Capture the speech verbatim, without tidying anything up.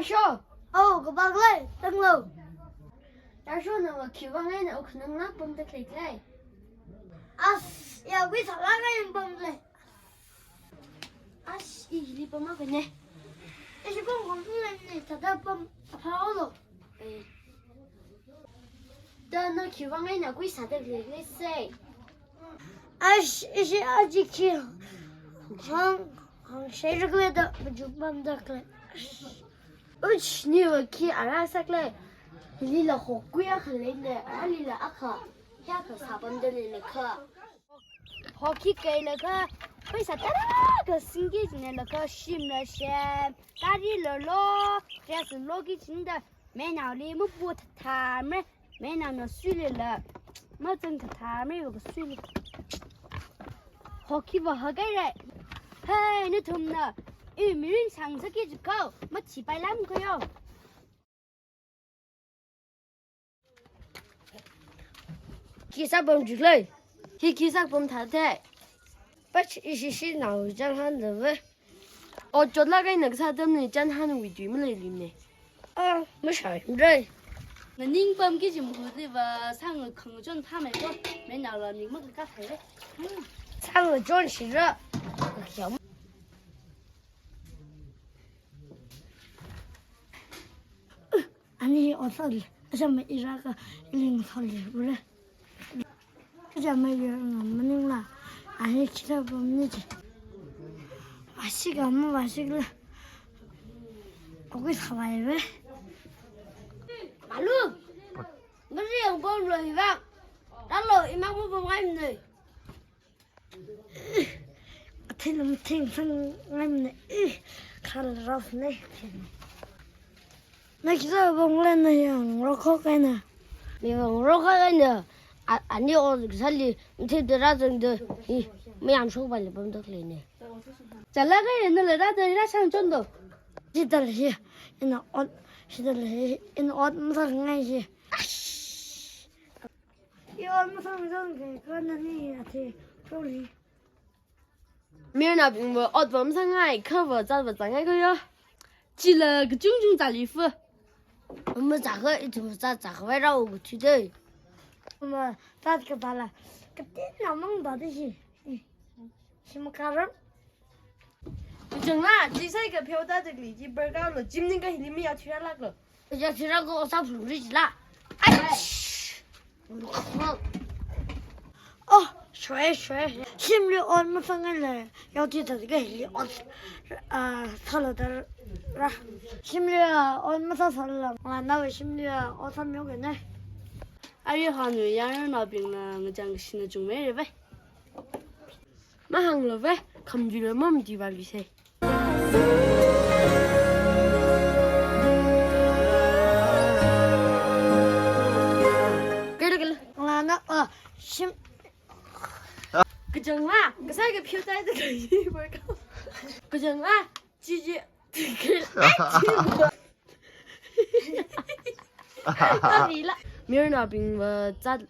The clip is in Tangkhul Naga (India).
Sho. Oh, kapā khalei, tanglo. Tarsho, nawui khiwui vang eina wukkhanang lāk pamda khalei khalei? As, yākhui sālāk eina pamda lei. As, i hili pamākhuinei. Ishi pamkhuinei, thāda pam, phālo. Eh. Da na khiwui vang eina khuisāda khalei khalei sei? As, ishi aja khi hāng, hāngshai rākhalei da, machuk pamda khalei. Uch, nawui khi ara sākhalei. Hilila hokkhui akha leina, alila akha, hiyākha sāpamda leilakha. Hokkhui kailaga, paisa tarākha singki jinlaga, shimla shem, gari lo lo, dress lo ki jingda, meinaoli mapo thathamre, meinaona suilila, mazang thathamre, vākasuili. Hokkhuiva hakaire. Hei, nathumna, i mirin sangsāki jikho, mathipailamkho yo. Khi sāpam jiklei. Hi khi sāpam thāthei. Pach ishi shinao chānhānda ve. Ot chotlāk eina kasā atamli chānhānwui tui maleiluinei. Ah, mashāmrei. Nganingpamki jimhuli va sāngakhang chon phāmeikho. Meinaola ning makakā thaire. Hmm. Sāngachon shira. Kakhiam. Ani othal, acham mai iraka iling thal le, ure. Acham mai yanga maningla, ani khila pamni ji. Vāshik ama vāshikla. Okui thavai ve. Malu. Ngari yang pamlo ivang. Talo imang mu pamngaimnei. Athei lam thing sang ngai mne, ih, kharā rāsne. Na khila pamle na yangrokho kaina. Yangrokho kaina. A, ani ot kasāli, mthei dara zangda, ih, mayamshok pali pamda khaleine. Chala kaina la rāda rāshang chondo. Shidal hi, ina ot, shidal hi, ina ot masāngai hi. Yo, masang zong ke, ko nani ate, sorry. Mirnaobingva otva masāngai, khava zatva zāngaikho yo. Chila kachungchung zāli fu. Mazākha, ithum zat zākhavai rao kachudei. Mazat kapāla, katina mangda de shi. Shimakaram. Kachangla, chi sāhaikha pheoda dagli, chi burger lo, gym ningkha hili mi yaothui rālāklo. Yaothui rākha osa phlungri chila. Ai! Oh, shwe, shwe. Shimli ot masāngaile, yaothuida dagli hili ot, ah, sālo da rā. Shimli, ah, ot masāsālala, nganao shimli, ah, ot sāmihaokane. Ari hanui yarnaobingna ngachang kashina chungmeire ve. Mahānglo ve, khamjuila mamdi vāluisei. Kala kala. Ngana, ah, shim. Kachangla, kasāhaikha pheoda dagli. Kachangla, chichi. Mirnaobingva zat